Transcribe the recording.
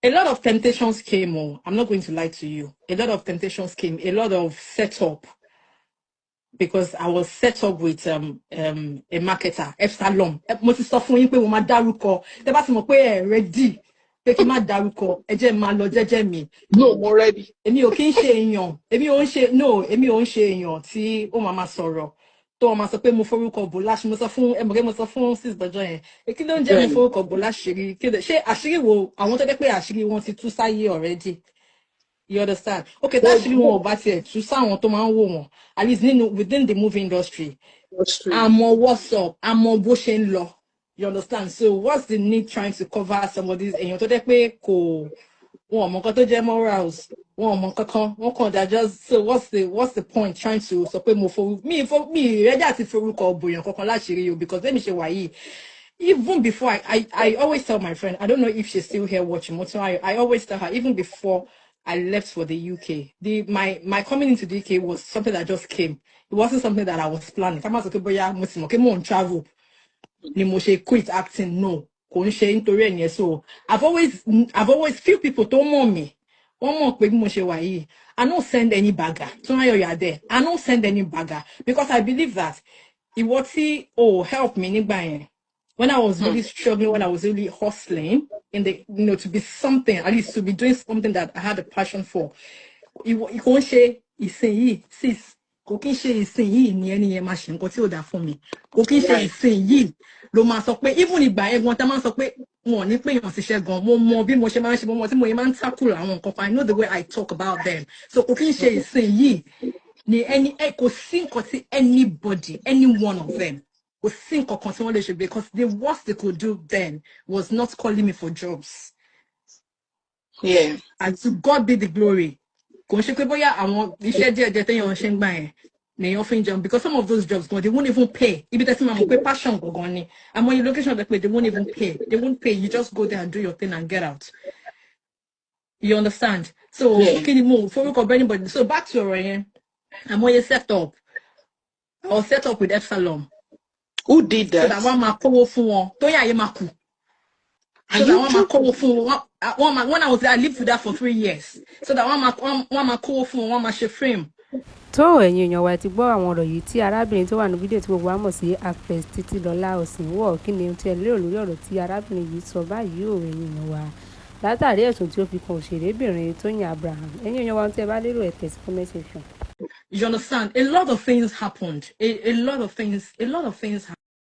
A lot of temptations came. Oh, I'm not going to lie to you. A lot of temptations came. A lot of setup because I was set up with a marketer, Epsilon. Mo ti sọ fún yín pé mo máa dárúkọ. Tẹ́ bá ti mọ̀ pé ẹ ready pé kí n má dárúkọ, ẹ jẹ́ n máa lọ jẹ́jẹ́ mi. No, mo ready. Èmi ò kí ń ṣe èèyàn. Èmi ò ń ṣe, no, èmi ò ń ṣe èèyàn tí ó máa máa sọ̀rọ̀, tó wọn máa sọ pé mo forúkọ bò láṣìírí. Mo sọ fún ẹ mọ̀ pé mo sọ fún sis lọ́jọ́ yẹn. Kí ló ń jẹ́ mo forúkọ bò láṣìírí? Ṣé àṣírí wo àwọn tó jẹ́ pé àṣírí wọn ti tú sáyé already? You understand? Okay, táṣírí wọn ò bá tiẹ̀ tú sáwọn tó máa ń wò wọ́n, at least nínú within the movie industry, Industry. Àmọ́ what's up, àmọ́ bó ṣe ń lọ. You understand? So what's the need trying to cover somebody's, èèyàn tó jẹ́ pé kò, wọn ò mọ nǹkan tó jẹ́ morals, wọn ò mọ kankan, wọn kàn dá just. So what's the point trying to sọ pé mo forú mi fo mi ready àti forúkọ bòyàn kankan láṣìírí o? Because let me ṣe wà yìí, even before I always tell my friend, I don't know if she's still here watching, Motunrayo, I always tell her, even before I left for the UK, the my my coming into the UK was something that just came. It wasn't something that I was planning. Ká má sọ pé bóyá mo sì mọ̀ pé mò ń travel ni mo ṣe quit acting. No, kò ń ṣe nítorí ẹ̀ yẹn. So I've always, few people tó mọ̀ mí, wọ́n mọ̀ pé bí mo ṣe wà yìí, I no send any bagger. Túnráyọ̀, you are there. I no send any bagger because I believe that ìwọ tí o help me nígbà yẹn, when I was really struggling, when I was really hustling in the to be something, at least to be doing something that I had a passion for, ìwọ kò ń ṣe ìsinyìí, sis, kò kí ń ṣe ìsinyìí ni ẹni yẹn máa ṣe nǹkan tí ò dáa fún mi. Kò kí ń ṣe ìsinyìí ló máa sọ pé, even ìgbà yẹn gan tá máa ń sọ pé wọn ò ní pè yàn síṣẹ́ gan, mo mọ bí mo ṣe máa ń ṣe, mo mọ tí mo yẹn máa ń tackle àwọn nǹkan kan. I know the way I talk about them. So kò kí ń ṣe ìsinyìí ni ẹni ẹ, kò sí nǹkan tí anybody, any one of them, kò sí nǹkan kan tí wọ́n lè ṣe, because the worst they could do then was not calling me for jobs. And to God be the glory, kò ń ṣe pé bóyá àwọn iṣẹ́ díẹ̀ díẹ̀ téèyàn ṣe ń gbà yẹn lèèyàn fi ń jẹun, because some of those jobs gan, they won't even pay. Ibi tẹ́sí máa mọ̀ pé passion gangan ni, àmọ́ iye location tẹ́ pé they won't even pay, they won't pay. You just go there and do your thing and get out. You understand? So Yeah. kí ni mo forúkọ bẹ́ẹ̀ anybody? So back to ọ̀rọ̀ yẹn, àmọ́ iye set up, I was set up with Epsilon Who did so that that? Wọ́n máa kówó fún wọn, Tóyìn Aimakhu. Are So that you wọ́n máa joking? Kówó fún wọn, wọ́n máa, when I was there, I lived with that for 3 years, so that wọ́n máa kówó fún wọn, wọ́n máa ṣe frame. Tó, ẹ̀yin èèyàn wa, ẹ ti gbọ́ àwọn ọ̀rọ̀ yìí tí arábìnrin tó wà ní fídíò tí gbogbo wa mọ̀ sí actress Títílọlá Òsínwó. Kí ni ohun tí ẹ lérò lórí ọ̀rọ̀ tí arábìnrin yìí sọ báyìí o, ẹ̀yin èèyàn wa, látàrí ẹ̀sùn tí ó fi kan òṣèrébìnrin Tóyìn Abraham? Ẹ̀yin èèyàn wa, ohun tí ẹ bá lérò, ẹ tẹ̀ sí comment section. You understand? A lot of things happened. A lot of things, a lot of things.